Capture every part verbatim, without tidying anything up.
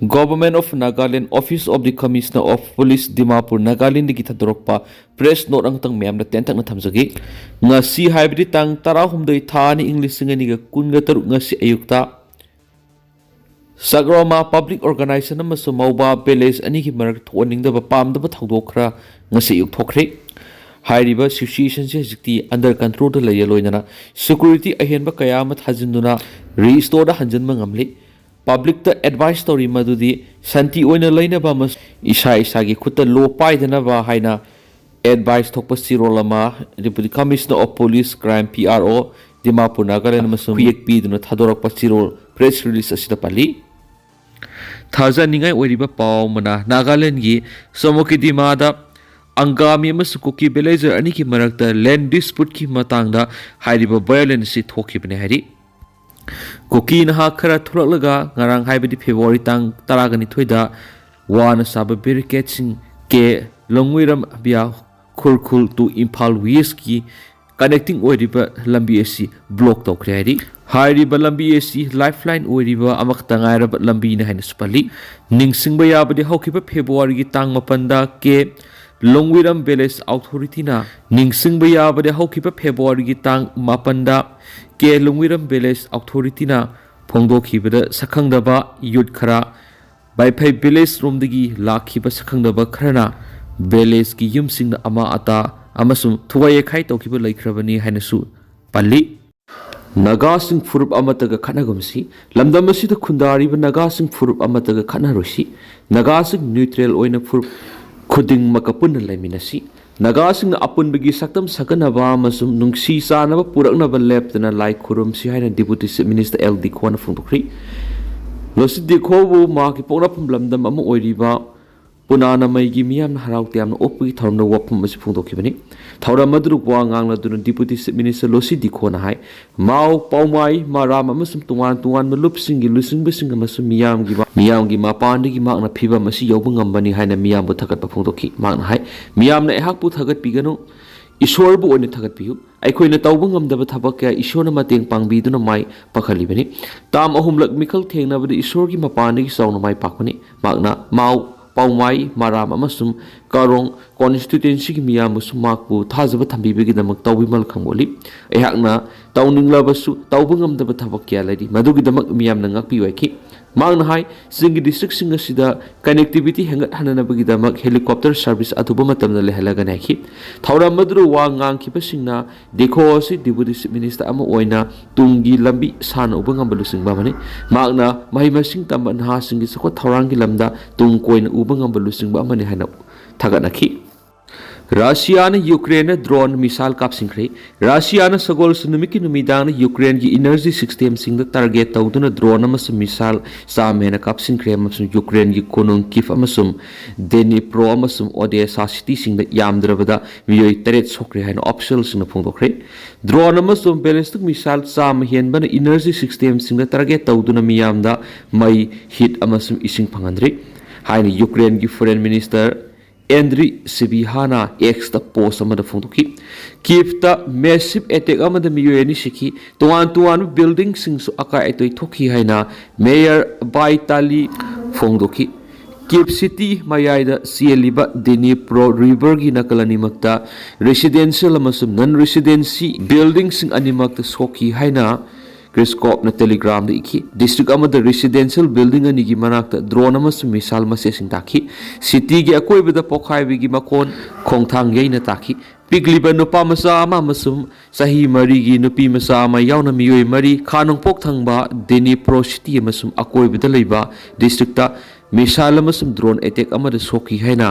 Government of Nagaland, Office of the Commissioner of Police, Dimapur, ꯅꯥꯒꯥꯂꯦꯟꯗꯒꯤ ꯊꯥꯗꯣꯔꯛꯄ press note ꯑꯃꯇꯪ ꯃꯌꯥꯝꯗ ꯇꯦꯟꯇꯛꯅ ꯊꯝꯖꯒꯦ꯫ ꯉꯁꯤ ꯍꯥꯏꯕꯗꯤ ꯇꯥꯡ ꯇꯔꯥꯍꯨꯝꯗꯣꯏ, ꯊꯥ ꯑꯅꯤ, ꯏꯪ ꯂꯤꯁꯤꯡ ꯑꯅꯤꯒ ꯀꯨꯟꯒ ꯇꯔꯨꯛ, ꯉꯁꯤ ꯑꯌꯨꯛꯇ ꯁꯒ꯭ꯔꯣꯃꯥ Public Organization ꯑꯃꯁꯨꯡ ꯃꯧꯕꯥ Village ꯑꯅꯤꯒꯤ ꯃꯔꯛ ꯊꯣꯛꯍꯟꯅꯤꯡꯗꯕ ꯄꯥꯝꯗꯕ ꯊꯧꯗꯣꯛ ꯈꯔ ꯉꯁꯤ ꯑꯌꯨꯛ ꯊꯣꯛꯈ꯭ꯔꯦ꯫ ꯍꯥꯏꯔꯤꯕ situationꯁꯦ ꯍꯧꯖꯤꯛꯇꯤ under controlꯗ ꯂꯩꯔꯦ, ꯂꯣꯏꯅꯅ security ꯑꯍꯦꯟꯕ ꯀꯌꯥ ꯑꯃ ꯊꯥꯖꯤꯟꯗꯨꯅ restoreꯗ ꯍꯟꯖꯤꯟꯕ ꯉꯝꯂꯤ꯫ Publicꯇ advice ꯇꯧꯔꯤ ꯃꯗꯨꯗꯤ ꯁꯥꯟꯇꯤ ꯑꯣꯏꯅ ꯂꯩꯅꯕ ꯑꯃꯁꯨꯡ ꯏꯁꯥ ꯏꯁꯥꯒꯤ ꯈꯨꯠꯇ law ꯄꯥꯏꯗꯅꯕ ꯍꯥꯏꯅ advice ꯊꯣꯛꯄ ꯆꯦꯔꯣꯜ ꯑꯃ Deputy Commissioner of Police, Crime, P R O, Dimapur, Nagaland ꯑꯃꯁꯨꯡ ꯈꯨꯌꯦꯛ ꯄꯤꯗꯨꯅ ꯊꯥꯗꯣꯔꯛꯄ ꯆꯦꯔꯣꯜ press release ꯑꯁꯤꯗ ꯄꯜꯂꯤ꯫ ꯊꯥꯖꯅꯤꯡꯉꯥꯏ ꯑꯣꯏꯔꯤꯕ ꯄꯥꯎ ꯑꯃꯅ, ꯅꯥꯒꯥꯂꯦꯟꯒꯤ ꯁꯣꯃꯣꯀꯤꯗꯤꯃꯥꯗ ꯑꯪꯒꯥꯃꯤ ꯑꯃꯁꯨꯡ ꯀꯨꯀꯤ villager ꯑꯅꯤꯒꯤ ꯃꯔꯛꯇ land disputeꯀꯤ ꯃꯇꯥꯡꯗ ꯍꯥꯏꯔꯤꯕ violence ꯑꯁꯤ ꯊꯣꯛꯈꯤꯕꯅꯤ ꯍꯥꯏꯔꯤ꯫ ꯀꯨꯀꯤ ꯅꯍꯥ ꯈꯔ ꯊꯣꯛꯂꯛꯂꯒ ꯉꯔꯥꯡ, ꯍꯥꯏꯕꯗꯤ February ꯇꯥꯡ ꯇꯔꯥꯒ ꯅꯤꯊꯣꯏꯗ ꯋꯥꯅ ꯁꯥꯕ barricadeꯁꯤꯡ ꯀꯦ ꯂꯣꯡꯋꯤꯔꯝ via Khurkhul to Imphal Westꯀꯤ connecting ꯑꯣꯏꯔꯤꯕ ꯂꯝꯕꯤ ꯑꯁꯤ block ꯇꯧꯈ꯭ꯔꯦ ꯍꯥꯏꯔꯤ꯫ ꯍꯥꯏꯔꯤꯕ ꯂꯝꯕꯤ ꯑꯁꯤ lifeline ꯑꯣꯏꯔꯤꯕ ꯑꯃꯈꯛꯇ ꯉꯥꯏꯔꯕ ꯂꯝꯕꯤꯅꯤ ꯍꯥꯏꯅꯁꯨ ꯄꯜꯂꯤ꯫ ꯅꯤꯡꯁꯤꯡꯕ ꯌꯥꯕꯗꯤ ꯍꯧꯈꯤꯕ Februaryꯒꯤ ꯇꯥꯡ ꯃꯥꯄꯟꯗ ꯀꯦ ꯂꯣꯡꯋꯤꯔꯝ village authorityꯅ, ꯅꯤꯡꯁꯤꯡꯕ ꯌꯥꯕꯗꯤ ꯍꯧꯈꯤꯕ Februaryꯒꯤ ꯇꯥꯡ ꯃꯥꯄꯟꯗ ꯀꯦ ꯂꯣꯡꯋꯤꯔꯝ village authorityꯅ ꯐꯣꯡꯗꯣꯛꯈꯤꯕꯗ ꯁꯛꯈꯪꯗꯕ youth ꯈꯔ ꯕꯥꯏꯐꯩ village ꯔꯣꯝꯗꯒꯤ ꯂꯥꯛꯈꯤꯕ ꯁꯛꯈꯪꯗꯕ ꯈꯔꯅ villageꯀꯤ ꯌꯨꯝꯁꯤꯡꯗ ꯑꯃꯥ ꯑꯇꯥ ꯑꯃꯁꯨꯡ ꯊꯨꯒꯥꯏ ꯌꯩꯈꯥꯏ ꯇꯧꯈꯤꯕ ꯂꯩꯈ꯭ꯔꯕꯅꯤ ꯍꯥꯏꯅꯁꯨ ꯄꯜꯂꯤ꯫ ꯅꯥꯒꯥꯁꯤꯡ ꯐꯨꯔꯨꯞ ꯑꯃꯠꯇꯒ ꯈꯠꯅꯒꯨꯝꯁꯤ꯫ ꯂꯝꯗꯝ ꯑꯁꯤꯗ ꯈꯨꯟꯗꯥꯔꯤꯕ ꯅꯥꯒꯥꯁꯤꯡ ꯐꯨꯔꯨꯞ ꯑꯃꯠꯇꯒ ꯈꯠꯅꯔꯣꯏꯁꯤ꯫ ꯅꯥꯒꯥꯁꯤꯡ neutral ꯑꯣꯏꯅ ꯐꯨꯔꯨꯞ ꯈꯨꯗꯤꯡꯃꯛꯀ ꯄꯨꯟꯅ ꯂꯩꯃꯤꯟꯅꯁꯤ꯫ ꯅꯥꯒꯥꯁꯤꯡꯅ ꯑꯄꯨꯟꯕꯒꯤ ꯁꯛꯇꯝ ꯁꯥꯒꯠꯅꯕ ꯑꯃꯁꯨꯡ ꯅꯨꯡꯁꯤ ꯆꯥꯟꯅꯕ ꯄꯨꯔꯛꯅꯕ ꯂꯦꯞꯇꯅ ꯂꯥꯏ ꯈꯨꯔꯨꯝꯁꯤ ꯍꯥꯏꯅ Deputy Chief Minister ꯑꯦꯜ ꯗꯤꯈꯣꯅ ꯐꯣꯡꯗꯣꯛꯈ꯭ꯔꯤ꯫ ꯂꯣꯁꯤ ꯗꯤꯈꯣꯕꯨ ꯃꯍꯥꯛꯀꯤ ꯄꯣꯛꯅꯐꯝ ꯂꯝꯗꯝ ꯑꯃ ꯑꯣꯏꯔꯤꯕ ꯄꯨꯅꯥꯅꯃꯩꯒꯤ ꯃꯤꯌꯥꯝꯅ ꯍꯔꯥꯎ ꯇꯌꯥꯝꯅ ꯑꯣꯛꯄꯒꯤ ꯊꯧꯔꯝꯗ ꯋꯥꯐꯝ ꯑꯁꯤ ꯐꯣꯡꯗꯣꯛꯈꯤꯕꯅꯤ꯫ ꯊꯧꯔꯝ ꯑꯗꯨꯗ ꯋꯥ ꯉꯥꯡꯂꯗꯨꯅ Deputy Chief Minister ꯂꯣꯁꯤ ꯗꯤꯈꯣꯅ ꯍꯥꯏ, ꯃꯥꯎ, ꯄꯥꯎꯃꯥꯏ, ꯃꯔꯥꯝ ꯑꯃꯁꯨꯡ ꯇꯣꯉꯥꯟ ꯇꯣꯉꯥꯟꯕ ꯂꯨꯞꯁꯤꯡꯒꯤ ꯂꯨꯆꯤꯡꯕꯁꯤꯡ ꯑꯃꯁꯨꯡ ꯃꯤꯌꯥꯝꯒꯤ ꯃꯥ-, ꯃꯤꯌꯥꯝꯒꯤ ꯃꯄꯥꯟꯗꯒꯤ ꯃꯍꯥꯛꯅ ꯐꯤꯚꯝ ꯑꯁꯤ ꯌꯧꯕ ꯉꯝꯕꯅꯤ ꯍꯥꯏꯅ ꯃꯤꯌꯥꯝꯕꯨ ꯊꯥꯒꯠꯄ ꯐꯣꯡꯗꯣꯛꯈꯤ꯫ ꯃꯍꯥꯛꯅ ꯍꯥꯏ, ꯃꯤꯌꯥꯝꯅ ꯑꯩꯍꯥꯛꯄꯨ ꯊꯥꯒꯠꯄꯤꯒꯅꯨ, ꯏꯁꯣꯔꯕꯨ ꯑꯣꯏꯅ ꯊꯥꯒꯠꯄꯤꯌꯨ꯫ ꯑꯩꯈꯣꯏꯅ ꯇꯧꯕ ꯉꯝꯗꯕ ꯊꯕꯛ ꯀꯌꯥ ꯏꯁꯣꯔꯅ ꯃꯇꯦꯡ ꯄꯥꯡꯕꯤꯗꯨꯅ ꯃꯥꯏ ꯄꯥꯛꯍꯜꯂꯤꯕꯅꯤ꯫ ꯇꯥꯝ ꯑꯍꯨꯝꯂꯛ ꯃꯤꯈꯜ ꯊꯦꯡꯅꯕꯗ ꯏꯁꯣꯔꯒꯤ ꯃꯄꯥꯟꯗꯒꯤ ꯆꯥꯎꯅ ꯃꯥꯏ ꯄꯥꯛꯄꯅꯤ꯫ ꯃꯍꯥꯛꯅ ꯃꯥꯎ, ꯄꯥꯎꯃꯥꯏ, ꯃꯔꯥꯝ ꯑꯃꯁꯨꯡ ꯀꯥꯔꯣꯡ ꯀꯣꯟꯁꯇꯤꯇ꯭ꯋꯦꯟꯁꯤꯒꯤ ꯃꯤꯌꯥꯝꯕꯨꯁꯨ ꯃꯍꯥꯛꯄꯨ ꯊꯥꯖꯕ ꯊꯝꯕꯤꯕꯒꯤꯗꯃꯛ ꯇꯧꯕꯤꯃꯜ ꯈꯪꯕꯣꯜꯂꯤ꯫ ꯑꯩꯍꯥꯛꯅ ꯇꯧꯅꯤꯡꯂꯕꯁꯨ ꯇꯧꯕ ꯉꯝꯗꯕ ꯊꯕꯛ ꯀꯌꯥ ꯂꯩꯔꯤ, ꯃꯗꯨꯒꯤꯗꯃꯛ ꯃꯤꯌꯥꯝꯅ ꯉꯥꯛꯄꯤꯌꯨ ꯍꯥꯏꯈꯤ꯫ ꯃꯍꯥꯛꯅ ꯍꯥꯏ, ꯆꯤꯡꯒꯤ ꯗꯤꯁꯇ꯭ꯔꯤꯛꯁꯤꯡ ꯑꯁꯤꯗ ꯀꯅꯦꯛꯇꯤꯚꯤꯇꯤ ꯍꯦꯟꯒꯠꯍꯟꯅꯕꯒꯤꯗꯃꯛ ꯍꯦꯂꯤꯀꯣꯞꯇꯔ ꯁꯔꯚꯤꯁ ꯑꯊꯨꯕ ꯃꯇꯝꯗ ꯂꯩꯍꯜꯂꯒꯅꯤ ꯍꯥꯏꯈꯤ꯫ ꯊꯧꯔꯝ ꯑꯗꯨꯗ ꯋꯥ ꯉꯥꯡꯈꯤꯕꯁꯤꯡꯅ ꯗꯦꯈꯣ ꯑꯁꯤ ꯗꯤꯄꯨꯇꯤ ꯆꯤꯐ ꯃꯤꯅꯤꯁꯇꯔ ꯑꯃ ꯑꯣꯏꯅ ꯇꯨꯡꯒꯤ ꯂꯝꯕꯤ ꯁꯥꯟꯅ ꯎꯕ ꯉꯝꯕ ꯂꯨꯆꯤꯡꯕ ꯑꯃꯅꯤ꯫ ꯃꯍꯥꯛꯅ ꯃꯍꯩ ꯃꯁꯤꯡ ꯇꯝꯕ ꯅꯍꯥꯁꯤꯡꯒꯤ ꯆꯥꯎꯈꯠ ꯊꯧꯔꯥꯡꯒꯤ ꯂꯝꯗ ꯇꯨꯡ ꯀꯣꯏꯅ ꯎꯕ ꯉꯝꯕ ꯂꯨꯆꯤꯡꯕ ꯑꯃꯅꯤ ꯍꯥꯏꯅ ꯊꯥꯒꯠꯅꯈꯤ꯫ ꯔꯁꯤꯌꯥꯅ ꯌꯨꯀ꯭ꯔꯦꯟꯗ ꯗ꯭ꯔꯣꯟ ꯃꯤꯁꯥꯏꯜ ꯀꯥꯞꯁꯤꯟꯈ꯭ꯔꯦ꯫ ꯔꯁꯤꯌꯥꯅ ꯁꯒꯣꯜꯁꯦꯟ ꯅꯨꯃꯤꯠꯀꯤ ꯅꯨꯃꯤꯗꯥꯡꯗ ꯌꯨꯀ꯭ꯔꯦꯟꯒꯤ ꯏꯅꯔꯖꯤ ꯁꯤꯁꯇꯦꯝꯁꯤꯡꯗ ꯇꯥꯔꯒꯦꯠ ꯇꯧꯗꯨꯅ ꯗ꯭ꯔꯣꯟ ꯑꯃꯁꯨꯡ ꯃꯤꯁꯥꯏꯜ ꯆꯥꯝꯃ ꯍꯦꯟꯅ ꯀꯥꯞꯁꯤꯟꯈ꯭ꯔꯦ ꯑꯃꯁꯨꯡ ꯌꯨꯀ꯭ꯔꯦꯟꯒꯤ ꯀꯣꯅꯨꯡ ꯀꯤꯐ ꯑꯃꯁꯨꯡ ꯗꯦꯅꯤꯄ꯭ꯔꯣ ꯑꯃꯁꯨꯡ ꯑꯣꯗꯦꯁꯥ ꯁꯤꯇꯤꯁꯤꯡꯗ ꯌꯥꯝꯗ꯭ꯔꯕꯗ ꯃꯤꯑꯣꯏ ꯇꯔꯦꯠ ꯁꯣꯛꯈ꯭ꯔꯦ ꯍꯥꯏꯅ ꯑꯣꯐꯤꯁꯤꯌꯦꯜꯁꯤꯡꯅ ꯐꯣꯡꯗꯣꯛꯈ꯭ꯔꯦ꯫ ꯗ꯭ꯔꯣꯟ ꯑꯃꯁꯨꯡ ꯕꯦꯂꯤꯁꯇꯤꯛ ꯃꯤꯁꯥꯏꯜ ꯆꯥꯝꯃ ꯍꯦꯟꯕꯅ ꯏꯅꯔꯖꯤ ꯁꯤꯁꯇꯦꯝꯁꯤꯡꯗ ꯇꯥꯔꯒꯦꯠ ꯇꯧꯗꯨꯅ ꯃꯤꯌꯥꯝꯗ ꯃꯩ, ꯍꯤꯠ ꯑꯃꯁꯨꯡ ꯏꯁꯤꯡ ꯐꯪꯍꯟꯗ꯭ꯔꯤ ꯍꯥꯏꯅ ꯌꯨꯀ꯭ꯔꯦꯟꯒꯤ ꯐꯣꯔꯦꯟ ꯃꯤꯅꯤꯁꯇꯔ ꯑꯦꯟꯗ꯭ꯔꯤ ꯁꯤꯕꯤꯍꯥꯅ ꯑꯦꯛꯁꯇ ꯄꯣꯁ ꯑꯃꯗ ꯐꯣꯡꯗꯣꯛꯈꯤ꯫ ꯀꯤꯐꯇ ꯃꯦꯁꯤꯚ ꯑꯦꯇꯦꯛ ꯑꯃꯗ ꯃꯤꯑꯣꯏ ꯑꯅꯤ ꯁꯤꯈꯤ꯫ ꯇꯣꯉꯥꯟ ꯇꯣꯉꯥꯟꯕ ꯕꯤꯜꯗꯤꯡꯁꯤꯡꯁꯨ ꯑꯀꯥꯏ ꯑꯇꯣꯏ ꯊꯣꯛꯈꯤ ꯍꯥꯏꯅ ꯃꯦꯌꯔ ꯕꯥꯏꯇꯥꯂꯤ ꯐꯣꯡꯗꯣꯛꯈꯤ꯫ ꯀꯤꯐ ꯁꯤꯇꯤ ꯃꯌꯥꯏꯗ ꯆꯦꯜꯂꯤꯕ ꯗꯤꯅꯤꯄ꯭ꯔꯣ ꯔꯤꯚꯔꯒꯤ ꯅꯥꯀꯜ ꯑꯅꯤꯃꯛꯇ ꯔꯦꯁꯤꯗꯦꯟꯁꯤꯌꯦꯜ ꯑꯃꯁꯨꯡ ꯅꯟ ꯔꯦꯁꯤꯗꯦꯟꯁꯤ ꯕꯤꯜꯗꯤꯡꯁꯤꯡ ꯑꯅꯤꯃꯛꯇ ꯁꯣꯛꯈꯤ ꯍꯥꯏꯅ ꯀ꯭ꯔꯤꯁꯀꯣꯞꯅ ꯇꯦꯂꯤꯒ꯭ꯔꯥꯝꯗ ꯏꯈꯤ꯫ ꯗꯤꯁꯇ꯭ꯔꯤꯛ ꯑꯃꯗ ꯔꯦꯁꯤꯗꯦꯟꯁꯤꯌꯦꯜ ꯕꯤꯜꯗꯤꯡ ꯑꯅꯤꯒꯤ ꯃꯅꯥꯛꯇ ꯗ꯭ꯔꯣꯟ ꯑꯃꯁꯨꯡ ꯃꯤꯁꯥꯏꯜ ꯃꯆꯦꯠꯁꯤꯡ ꯇꯥꯈꯤ꯫ ꯁꯤꯇꯤꯒꯤ ꯑꯀꯣꯏꯕꯗ ꯄꯣꯈꯥꯏꯕꯒꯤ ꯃꯈꯣꯟ ꯈꯣꯡꯊꯥꯡ ꯌꯩꯅ ꯇꯥꯈꯤ꯫ ꯄꯤꯛꯂꯤꯕ ꯅꯨꯄꯥ ꯃꯆꯥ ꯑꯃ ꯑꯃꯁꯨꯡ ꯆꯍꯤ ꯃꯔꯤꯒꯤ ꯅꯨꯄꯤ ꯃꯆꯥ ꯑꯃ ꯌꯥꯎꯅ ꯃꯤꯑꯣꯏ ꯃꯔꯤ ꯈꯥ ꯅꯣꯡꯄꯣꯛ ꯊꯪꯕ ꯗꯤꯅꯤꯄ꯭ꯔꯣ ꯁꯤꯇꯤ ꯑꯃꯁꯨꯡ ꯑꯀꯣꯏꯕꯗ ꯂꯩꯕ ꯗꯤꯁꯇ꯭ꯔꯤꯛꯇ ꯃꯤꯁꯥꯏꯜ ꯑꯃꯁꯨꯡ ꯗ꯭ꯔꯣꯟ ꯑꯦꯇꯦꯛ ꯑꯃꯗ ꯁꯣꯛꯈꯤ ꯍꯥꯏꯅ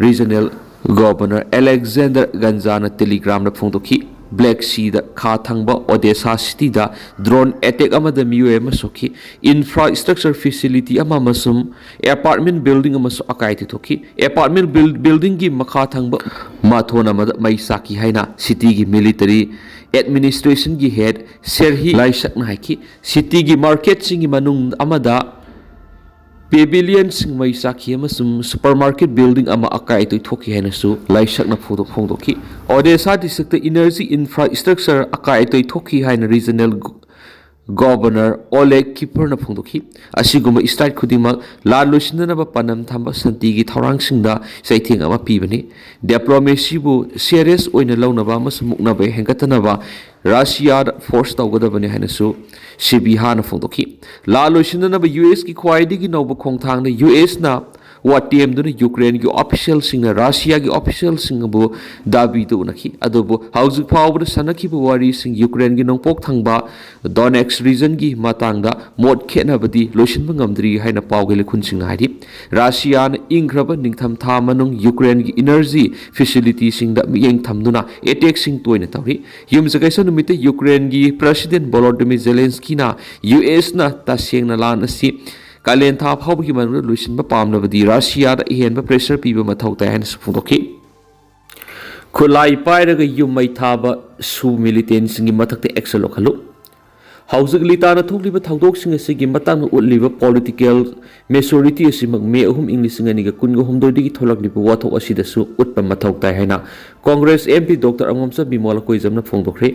ꯔꯤꯖꯅꯦꯜ ꯒꯣꯚꯔꯅꯔ ꯑꯂꯦꯛꯖꯦꯟꯗꯔ ꯒꯟꯖꯥꯅ ꯇꯦꯂꯤꯒ꯭ꯔꯥꯝꯗ ꯐꯣꯡꯗꯣꯛꯈꯤ꯫ ꯕ꯭ꯂꯦꯛ ꯁꯤꯗ ꯈꯥ ꯊꯪꯕ ꯑꯣꯗꯦꯁꯥ ꯁꯤꯇꯤꯗ ꯗ꯭ꯔꯣꯟ ꯑꯦꯇꯦꯛ ꯑꯃꯗ ꯃꯤꯑꯣꯏ ꯑꯃ ꯁꯣꯛꯈꯤ꯫ ꯏꯟꯐ꯭ꯔꯥꯁ꯭ꯇ꯭ꯔꯛꯆꯔ ꯐꯦꯁꯤꯂꯤꯇꯤ ꯑꯃ ꯑꯃꯁꯨꯡ ꯑꯦꯄꯥꯔꯠꯃꯦꯟ ꯕꯤꯜꯗꯤꯡ ꯑꯃꯁꯨ ꯑꯀꯥꯏ ꯊꯣꯛꯈꯤ꯫ ꯑꯦꯄꯥꯔꯠꯃꯦꯟ ꯕꯤꯜ-, ꯕꯤꯜꯗꯤꯡꯒꯤ ꯃꯈꯥ ꯊꯪꯕ ꯃꯊꯣꯟ ꯑꯃꯗ ꯃꯩ ꯆꯥꯛꯈꯤ ꯍꯥꯏꯅ ꯁꯤꯇꯤꯒꯤ ꯃꯤꯂꯤꯇꯔꯤ ꯑꯦꯗꯃꯤꯅꯤꯁꯇ꯭ꯔꯦꯁꯟꯒꯤ ꯍꯦꯗ ꯁꯦꯔꯍꯤ ꯂꯥꯏꯁꯛꯅ ꯍꯥꯏꯈꯤ꯫ ꯁꯤꯇꯤꯒꯤ ꯃꯥꯔꯀꯦꯠꯁꯤꯡꯒꯤ ꯃꯅꯨꯡ ꯑꯃꯗ Pavilion ꯁꯤꯡ ꯃꯩ ꯆꯥꯛꯈꯤ ꯑꯃꯁꯨꯡ supermarket building ꯑꯃ ꯑꯀꯥꯏ ꯑꯇꯣꯏ ꯊꯣꯛꯈꯤ ꯍꯥꯏꯅꯁꯨ ꯂꯥꯏꯁꯛꯅ ꯐꯣꯡꯗꯣꯛ-, ꯐꯣꯡꯗꯣꯛꯈꯤ꯫ Odisha district energy infrastructure ꯑꯀꯥꯏ ꯑꯇꯣꯏ ꯊꯣꯛꯈꯤ ꯍꯥꯏꯅ regional GO-, Governor Oleg Kipper ꯅ ꯐꯣꯡꯗꯣꯛꯈꯤ꯫ ꯑꯁꯤꯒꯨꯝꯕ strike ꯈꯨꯗꯤꯡꯃꯛ ꯂꯥꯟ ꯂꯣꯏꯁꯤꯟꯅꯅꯕ ꯄꯥꯟꯗꯝ ꯊꯝꯕ ꯁꯥꯟꯇꯤꯒꯤ ꯊꯧꯔꯥꯡꯁꯤꯡꯗ ꯆꯩꯊꯦꯡ ꯑꯃ ꯄꯤꯕꯅꯤ꯫ Diplomacy ꯕꯨ serious ꯑꯣꯏꯅ ꯂꯧꯅꯕ ꯑꯃꯁꯨꯡ ꯃꯨꯛꯅꯕ ꯍꯦꯟꯒꯠꯇꯅꯕ ꯔꯁꯤꯌꯥꯗ force ꯇꯧꯒꯗꯕꯅꯤ ꯍꯥꯏꯅꯁꯨ ꯁꯤꯕꯤꯍꯥꯅ ꯐꯣꯡꯗꯣꯛꯈꯤ꯫ ꯂꯥꯟ ꯂꯣꯏꯁꯤꯟꯅꯅꯕ ꯌꯨ ꯑꯦꯁ ꯀꯤ ꯈ꯭ꯋꯥꯏꯗꯒꯤ ꯅꯧꯕ ꯈꯣꯡꯊꯥꯡꯅ ꯌꯨ ꯑꯦꯁꯅ ꯋꯥ ꯇꯦꯝꯗꯨꯅ ꯌꯨꯀ꯭ꯔꯦꯟꯒꯤ official ꯁꯤꯡꯅ ꯔꯁꯤꯌꯥꯒꯤ official ꯁꯤꯡꯕꯨ ꯗꯥꯕꯤꯗ ꯎꯅꯈꯤ꯫ ꯑꯗꯨꯕꯨ ꯍꯧꯖꯤꯛ ꯐꯥꯎꯕꯗ ꯁꯥꯟꯅꯈꯤꯕ ꯋꯥꯔꯤꯁꯤꯡ ꯌꯨꯀ꯭ꯔꯦꯟꯒꯤ ꯅꯣꯡꯄꯣꯛ ꯊꯪꯕ Donetsk region ꯒꯤ ꯃꯇꯥꯡꯗ ꯃꯣꯠ ꯈꯦꯠꯅꯕꯗꯤ ꯂꯣꯏꯁꯤꯟꯕ ꯉꯝꯗ꯭ꯔꯤ ꯍꯥꯏꯅ ꯄꯥꯎꯒꯤ ꯂꯩꯈꯨꯟꯁꯤꯡꯅ ꯍꯥꯏꯔꯤ꯫ ꯔꯁꯤꯌꯥꯅ ꯏꯪꯈ꯭ꯔꯕ ꯅꯤꯡꯊꯝꯊꯥ ꯃꯅꯨꯡ ꯌꯨꯀ꯭ꯔꯦꯟꯒꯤ energy facility ꯁꯤꯡꯗ ꯃꯤꯠꯌꯦꯡ ꯊꯝꯗꯨꯅ attack ꯁꯤꯡ ꯇꯣꯏꯅ ꯇꯧꯔꯤ꯫ ꯌꯨꯝꯁꯀꯩꯁ ꯅꯨꯃꯤꯠꯇ ꯌꯨꯀ꯭ꯔꯦꯟꯒꯤ President Volodymyr Zelensky ꯅ ꯌꯨ ꯑꯦꯁꯅ ꯇꯁꯦꯡꯅ ꯂꯥꯟ ꯑꯁꯤ ꯀꯥꯂꯦꯟ ꯊꯥ ꯐꯥꯎꯕꯒꯤ ꯃꯅꯨꯡꯗ ꯂꯣꯏꯁꯤꯟꯕ ꯄꯥꯝꯂꯕꯗꯤ ꯔꯁꯤꯌꯥꯗ ꯑꯍꯦꯟꯕ pressure ꯄꯤꯕ ꯃꯊꯧ ꯇꯥꯏ ꯍꯥꯏꯅꯁꯨ ꯐꯣꯡꯗꯣꯛꯈꯤ꯫ ꯈꯨꯠꯂꯥꯏ ꯄꯥꯏꯔꯒ ꯌꯨꯝ ꯃꯩ ꯊꯥꯕ ꯁꯨ militant ꯁꯤꯡꯒꯤ ꯃꯊꯛꯇ action ꯂꯧꯈꯠꯂꯨ꯫ ꯍꯧꯖꯤꯛ ꯂꯤꯇꯥꯟꯗ ꯊꯣꯛꯂꯤꯕ ꯊꯧꯗꯣꯛꯁꯤꯡ ꯑꯁꯤꯒꯤ ꯃꯇꯥꯡꯗ ꯎꯠꯂꯤꯕ political maturity ꯑꯁꯤꯃꯛ ꯃꯦ ꯑꯍꯨꯝ, ꯏꯪ ꯂꯤꯁꯤꯡ ꯑꯅꯤꯒ ꯀꯨꯟꯒ ꯍꯨꯝꯗꯣꯏꯗꯒꯤ ꯊꯣꯛꯂꯛꯂꯤꯕ ꯋꯥꯊꯣꯛ ꯑꯁꯤꯗꯁꯨ ꯎꯠꯄ ꯃꯊꯧ ꯇꯥꯏ ꯍꯥꯏꯅ Congress M P Doctor ꯑꯉꯣꯝꯆꯥ Bimol ꯀꯣꯏꯖꯝꯅ ꯐꯣꯡꯗꯣꯛꯈ꯭ꯔꯦ꯫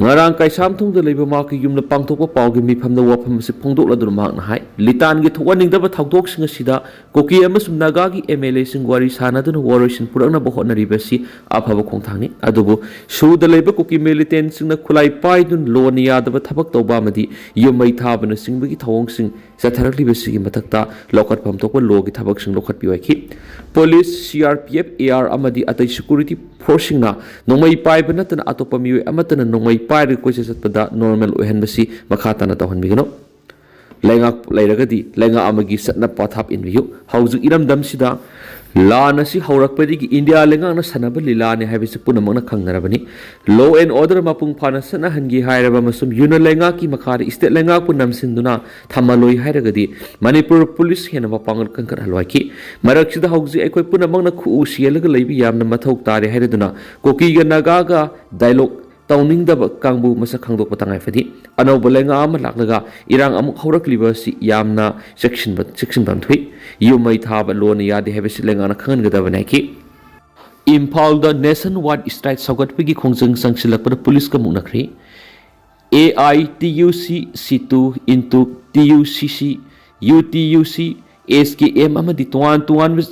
ꯉꯔꯥꯡ ꯀꯩꯁꯥꯝꯊꯣꯡꯗ ꯂꯩꯕ ꯃꯍꯥꯛꯀꯤ ꯌꯨꯝꯗ ꯄꯥꯡꯊꯣꯛꯄ ꯄꯥꯎꯒꯤ ꯃꯤꯐꯝꯗ ꯋꯥꯐꯝ ꯑꯁꯤ ꯐꯣꯡꯗꯣꯛꯂꯗꯨꯅ ꯃꯍꯥꯛꯅ ꯍꯥꯏ, ꯂꯤꯇꯥꯟꯒꯤ ꯊꯣꯛꯍꯟꯅꯤꯡꯗꯕ ꯊꯧꯗꯣꯛꯁꯤꯡ ꯑꯁꯤꯗ ꯀꯨꯀꯤ ꯑꯃꯁꯨꯡ ꯅꯥꯒꯥꯒꯤ M L A ꯁꯤꯡ ꯋꯥꯔꯤ ꯁꯥꯅꯗꯨꯅ ꯋꯥꯔꯣꯏꯁꯤꯟ ꯄꯨꯔꯛꯅꯕ ꯍꯣꯠꯅꯔꯤꯕ ꯑꯁꯤ ꯑꯐꯕ ꯈꯣꯡꯊꯥꯡꯅꯤ꯫ ꯑꯗꯨꯕꯨ ꯁꯨꯗ ꯂꯩꯕ ꯀꯨꯀꯤ militant ꯁꯤꯡꯅ ꯈꯨꯠꯂꯥꯏ ꯄꯥꯏꯗꯨꯅ ꯂꯣꯅ ꯌꯥꯗꯕ ꯊꯕꯛ ꯇꯧꯕ ꯑꯃꯗꯤ ꯌꯨꯝ ꯃꯩ ꯊꯥꯕꯅꯆꯤꯡꯕꯒꯤ ꯊꯧꯑꯣꯡꯁꯤꯡ ꯆꯠꯊꯔꯛꯂꯤꯕꯁꯤꯒꯤ ꯃꯊꯛꯇ ꯂꯧꯈꯠꯐꯝ ꯊꯣꯛꯄ ꯂꯣꯒꯤ ꯊꯕꯛꯁꯤꯡ ꯂꯧꯈꯠꯄꯤꯌꯨ ꯍꯥꯏꯈꯤ꯫ Police, C R P F, A R ꯑꯃꯗꯤ ꯑꯇꯩ security force ꯁꯤꯡꯅ ꯅꯣꯡꯃꯩ ꯄꯥꯏꯕ ꯅꯠꯇꯅ ꯑꯇꯣꯞꯄ ꯃꯤꯑꯣꯏ ꯑꯃꯠꯇꯅ ꯅꯣꯡꯃꯩ ꯄꯥꯏꯔꯒ ꯀꯣꯏꯆꯠ ꯆꯠꯄꯗ normal ꯑꯣꯏꯍꯟꯕꯁꯤ ꯃꯈꯥ ꯇꯥꯅ ꯇꯧꯍꯟꯕꯤꯒꯅꯨ꯫ ꯂꯩꯉꯥꯛ ꯂꯩꯔꯒꯗꯤ ꯂꯩꯉꯥꯛ ꯑꯃꯒꯤ ꯆꯠꯅ ꯄꯊꯥꯞ ꯏꯟꯕꯤꯌꯨ꯫ ꯍꯧꯖꯤꯛ ꯏꯔꯝꯗꯝꯁꯤꯗ ꯂꯥꯟ ꯑꯁꯤ ꯍꯧꯔꯛꯄꯗꯒꯤ ꯏꯟꯗꯤꯌꯥ ꯂꯩꯉꯥꯛꯅ ꯁꯥꯟꯅꯕ ꯂꯤꯂꯥꯅꯤ ꯍꯥꯏꯕꯁꯤ ꯄꯨꯝꯅꯃꯛꯅ ꯈꯪꯅꯔꯕꯅꯤ꯫ Law and order ꯃꯄꯨꯡ ꯐꯥꯅ ꯆꯠꯅꯍꯟꯒꯦ ꯍꯥꯏꯔꯕ ꯑꯃꯁꯨꯡ ꯌꯨꯅ ꯂꯩꯉꯥꯛꯀꯤ ꯃꯈꯥꯗ state ꯂꯩꯉꯥꯛꯄꯨ ꯅꯝꯁꯤꯟꯗꯨꯅ ꯊꯝꯃꯂꯣꯏ ꯍꯥꯏꯔꯒꯗꯤ ꯃꯅꯤꯄꯨꯔ ꯄꯨꯂꯤꯁ ꯍꯦꯟꯅ ꯃꯄꯥꯡꯒꯜ ꯀꯟꯈꯠꯍꯜꯂꯨ ꯍꯥꯏꯈꯤ꯫ ꯃꯔꯛꯁꯤꯗ ꯍꯧꯖꯤꯛ ꯑꯩꯈꯣꯏ ꯄꯨꯝꯅꯃꯛꯅ ꯈꯨꯎ ꯁꯤꯍꯜꯂꯒ ꯂꯩꯕ ꯌꯥꯝꯅ ꯃꯊꯧ ꯇꯥꯔꯦ ꯍꯥꯏꯔꯗꯨꯅ ꯀꯨꯀꯤꯒ ꯅꯥꯒꯥꯒ dialogue ꯇꯧꯅꯤꯡꯗꯕ ꯀꯥꯡꯕꯨ ꯃꯁꯛ ꯈꯪꯗꯣꯛꯄ ꯇꯉꯥꯏ ꯐꯗꯦ꯫ ꯑꯅꯧꯕ ꯂꯩꯉꯥꯛ ꯑꯃ ꯂꯥꯛꯂꯒ ꯏꯔꯥꯡ ꯑꯃꯨꯛ ꯍꯧꯔꯛꯂꯤꯕ ꯑꯁꯤ ꯌꯥꯝꯅ ꯆꯦꯛꯁꯤꯟꯕ, ꯆꯦꯛꯁꯤꯟꯐꯝ ꯊꯣꯛꯏ꯫ ꯌꯨꯝ ꯃꯩ ꯊꯥꯕ ꯂꯣꯟꯅ ꯌꯥꯗꯦ ꯍꯥꯏꯕꯁꯤ ꯂꯩꯉꯥꯛꯅ ꯈꯪꯍꯟꯒꯗꯕꯅꯤ ꯍꯥꯏꯈꯤ꯫ ꯏꯝꯐꯥꯜꯗ nationwide strike ꯁꯧꯒꯠꯄꯒꯤ ꯈꯣꯡꯖꯪ ꯆꯪꯁꯤꯜꯂꯛꯄꯗ ꯄꯨꯂꯤꯁꯀ ꯃꯨꯛꯅꯈ꯭ꯔꯦ꯫ ꯑꯦ ꯑꯥꯏ ꯇꯤ ꯌꯨ ꯁꯤ, ꯁꯤꯇꯨ, ꯏꯟꯇꯨꯛ, ꯇꯤ ꯌꯨ ꯁꯤ ꯁꯤ, ꯌꯨ ꯇꯤ ꯌꯨ ꯁꯤ, ꯑꯦꯁ ꯀꯦ ꯑꯦꯝ ꯑꯃꯗꯤ ꯇꯣꯉꯥꯟ ꯇꯣꯉꯥꯟꯕ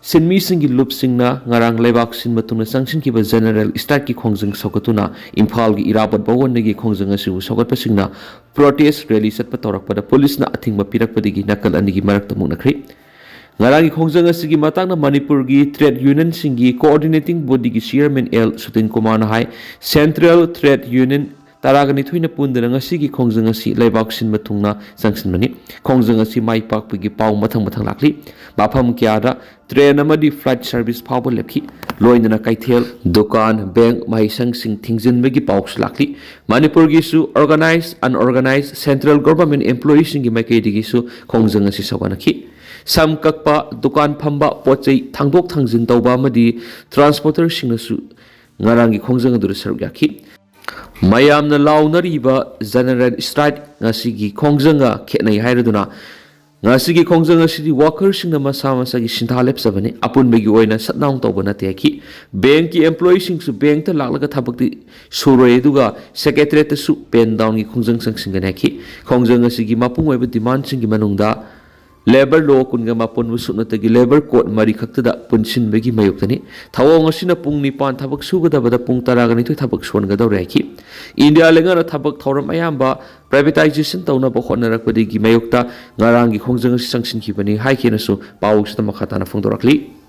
ꯁꯤꯟꯃꯤꯁꯤꯡꯒꯤ ꯂꯨꯞꯁꯤꯡꯅ ꯉꯔꯥꯡ ꯂꯩꯕꯥꯛ ꯁꯤꯟꯕ ꯊꯨꯡꯅ ꯆꯪꯁꯤꯟꯈꯤꯕ general strikeꯀꯤ ꯈꯣꯡꯖꯪ ꯁꯧꯒꯠꯇꯨꯅ ꯏꯝꯐꯥꯜꯒꯤ ꯏꯔꯥꯕꯣꯠ ꯚꯋꯟꯗꯒꯤ ꯈꯣꯡꯖꯪ ꯑꯁꯤꯕꯨ ꯁꯧꯒꯠꯄꯁꯤꯡꯅ protest rally ꯆꯠꯄ ꯇꯧꯔꯛꯄꯗ ꯄꯨꯂꯤꯁꯅ ꯑꯊꯤꯡꯕ ꯄꯤꯔꯛꯄꯗꯒꯤ ꯅꯥꯀꯜ ꯑꯅꯤꯒꯤ ꯃꯔꯛꯇ ꯃꯨꯛꯅꯈ꯭ꯔꯦ꯫ ꯉꯔꯥꯡꯒꯤ ꯈꯣꯡꯖꯪ ꯑꯁꯤꯒꯤ ꯃꯇꯥꯡꯗ ꯃꯅꯤꯄꯨꯔꯒꯤ trade unionꯁꯤꯡꯒꯤ coordinating bodyꯒꯤ chairman ꯑꯦꯜ ꯁꯨꯇꯤꯟ ꯀꯨꯃꯥꯔꯅ ꯍꯥꯏ, Central Trade Union ꯇꯔꯥꯒ ꯅꯤꯊꯣꯏꯅ ꯄꯨꯟꯗꯨꯅ ꯉꯁꯤꯒꯤ ꯈꯣꯡꯖꯪ ꯑꯁꯤ ꯂꯩꯕꯥꯛ ꯁꯤꯟꯕ ꯊꯨꯡꯅ ꯆꯪꯁꯤꯟꯕꯅꯤ꯫ ꯈꯣꯡꯖꯪ ꯑꯁꯤ ꯃꯥꯏ ꯄꯥꯛꯄꯒꯤ ꯄꯥꯎ ꯃꯊꯪ ꯃꯊꯪ ꯂꯥꯛꯂꯤ꯫ ꯃꯐꯝ ꯀꯌꯥꯗ train ꯑꯃꯗꯤ flight service ꯐꯥꯎꯕ ꯂꯦꯞꯈꯤ꯫ ꯂꯣꯏꯅꯅ ꯀꯩꯊꯦꯜ, ꯗꯨꯀꯥꯟ, bank, ꯃꯍꯩꯁꯪꯁꯤꯡ ꯊꯤꯡꯖꯤꯟꯕꯒꯤ ꯄꯥꯎꯁꯨ ꯂꯥꯛꯂꯤ꯫ ꯃꯅꯤꯄꯨꯔꯒꯤꯁꯨ organized, unorganized, central government employeeꯁꯤꯡꯒꯤ ꯃꯥꯏꯀꯩꯗꯒꯤꯁꯨ ꯈꯣꯡꯖꯪ ꯑꯁꯤ ꯁꯧꯒꯠꯅꯈꯤ꯫ ꯁꯝ ꯀꯛꯄ, ꯗꯨꯀꯥꯟ ꯐꯝꯕ, ꯄꯣꯠ ꯆꯩ ꯊꯥꯡꯗꯣꯛ ꯊꯥꯡꯖꯤꯟ ꯇꯧꯕ ꯑꯃꯗꯤ transporterꯁꯤꯡꯅꯁꯨ ꯉꯔꯥꯡꯒꯤ ꯈꯣꯡꯖꯪ ꯑꯗꯨꯗ ꯁꯔꯨꯛ ꯌꯥꯈꯤ꯫ ꯃꯌꯥꯝꯅ ꯂꯥꯎꯅꯔꯤꯕ general strike ꯉꯁꯤꯒꯤ ꯈꯣꯡꯖꯪꯒ ꯈꯦꯠꯅꯩ ꯍꯥꯏꯔꯗꯨꯅ ꯉꯁꯤꯒꯤ ꯈꯣꯡꯖꯪ ꯑꯁꯤꯗꯤ workerꯁꯤꯡꯅ ꯃꯁꯥ ꯃꯁꯥꯒꯤ ꯁꯤꯟꯊꯥ ꯂꯦꯞꯆꯕꯅꯤ, ꯑꯄꯨꯟꯕꯒꯤ ꯑꯣꯏꯅ shutdown ꯇꯧꯕ ꯅꯠꯇꯦ ꯍꯥꯏꯈꯤ꯫ Bankꯀꯤ employeeꯁꯤꯡꯁꯨ bankꯇ ꯂꯥꯛꯂꯒ ꯊꯕꯛꯇꯤ ꯁꯨꯔꯣꯏ, ꯑꯗꯨꯒ secretariatꯇꯁꯨ pen downꯒꯤ ꯈꯣꯡꯖꯪ ꯆꯪꯁꯤꯟꯒꯅꯤ ꯍꯥꯏꯈꯤ꯫ ꯈꯣꯡꯖꯪ ꯑꯁꯤꯒꯤ ꯃꯄꯨꯡ ꯑꯣꯏꯕ demandꯁꯤꯡꯒꯤ ꯃꯅꯨꯡꯗ labour law ꯀꯨꯟꯒ ꯃꯥꯄꯟꯕꯨ ꯁꯨꯞꯅꯇꯒꯤ labour code ꯃꯔꯤ ꯈꯛꯇꯗ ꯄꯨꯟꯁꯤꯟꯕꯒꯤ ꯃꯥꯌꯣꯛꯇꯅꯤ꯫ ꯊꯧꯑꯣꯡ ꯑꯁꯤꯅ ꯄꯨꯡ ꯅꯤꯄꯥꯟ ꯊꯕꯛ ꯁꯨꯒꯗꯕꯗ ꯄꯨꯡ ꯇꯔꯥꯒ ꯅꯤꯊꯣꯏ ꯊꯕꯛ ꯁꯨꯍꯟꯒꯗꯧꯔꯦ ꯍꯥꯏꯈꯤ꯫ ꯏꯟꯗꯤꯌꯥ ꯂꯩꯉꯥꯛꯅ ꯊꯕꯛ ꯊꯧꯔꯝ ꯑꯌꯥꯝꯕ privatisation ꯇꯧꯅꯕ ꯍꯣꯠꯅꯔꯛꯄꯗꯒꯤ ꯃꯥꯌꯣꯛꯇ ꯉꯔꯥꯡꯒꯤ ꯈꯣꯡꯖꯪ ꯑꯁꯤ ꯆꯪꯁꯤꯟꯈꯤꯕꯅꯤ ꯍꯥꯏꯈꯤꯅꯁꯨ ꯄꯥꯎꯁꯤꯗ ꯃꯈꯥ ꯇꯥꯅ ꯐꯣꯡꯗꯣꯔꯛꯂꯤ꯫